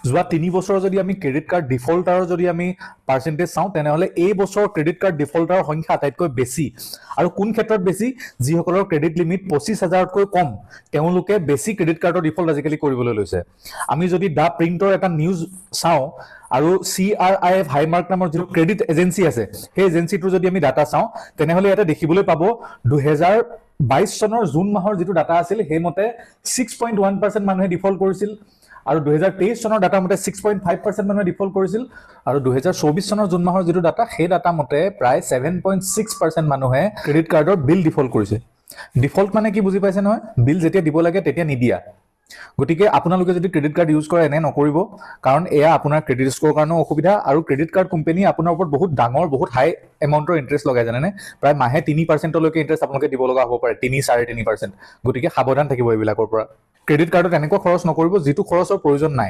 যোৱা 3 বছৰ যদি আমি ক্ৰেডিট কাৰ্ড ডিফল্টাৰৰ যদি আমি পাৰ্চেণ্টেজ চাওঁ, তেনেহ'লে এই বছৰ ক্ৰেডিট কাৰ্ড ডিফল্টাৰৰ সংখ্যা আটাইতকৈ বেছি। আৰু কোন ক্ষেত্ৰত বেছি? যিসকলৰ ক্ৰেডিট লিমিট 25,000তকৈ কম, তেওঁলোকে বেছি ক্ৰেডিট কাৰ্ডৰ ডিফল্ট আজিকালি কৰিবলৈ লৈছে। আমি যদি the প্ৰিণ্টৰ এটা নিউজ চাওঁ আৰু চিআৰআইএফ হাইমাৰ্ক নামৰ যিটো ক্ৰেডিট এজেঞ্চি আছে, সেই এজেঞ্চিটোৰ যদি আমি ডাটা চাওঁ, তেনেহ'লে ইয়াতে দেখিবলৈ পাব 2022 চনৰ জুন মাহৰ যিটো ডাটা আছিল, সেইমতে 6.1% মানুহে ডিফল্ট কৰিছিল আৰু 2023 চনৰ ডাটা মতে 6.5% মানুহে ডিফল্ট কৰিছিল আৰু 2024 চনৰ জুন মাহৰ যিটো ডাটা, সেই ডাটা মতে প্ৰায় 7.6% মানুহে ক্ৰেডিট কাৰ্ডৰ বিল ডিফল্ট কৰিছে। ডিফল্ট মানে কি বুজি পাইছে নহয়? বিল যেতিয়া দিব লাগে তেতিয়া নিদিয়া। গতিকে আপোনালোকে যদি ক্ৰেডিট কাৰ্ড ইউজ কৰে, এনে নকৰিব, কাৰণ এয়া আপোনাৰ ক্ৰেডিট স্ক'ৰ কাৰণেও অসুবিধা আৰু ক্ৰেডিট কাৰ্ড কোম্পানীয়ে আপোনাৰ ওপৰত বহুত ডাঙৰ, বহুত হাই এমাউণ্টৰ ইণ্টাৰেষ্ট লগাই, জানেনে? প্ৰায় মাহে 3%লৈকে ইণ্টাৰেষ্ট আপোনালোকে দিব লগা হ'ব পাৰে, 3, 3.5%। গতিকে সাৱধান থাকিব এইবিলাকৰ পৰা। ক্ৰেডিট কাৰ্ডত এনেকুৱা খৰচ নকৰিব যিটো খৰচৰ প্ৰয়োজন নাই।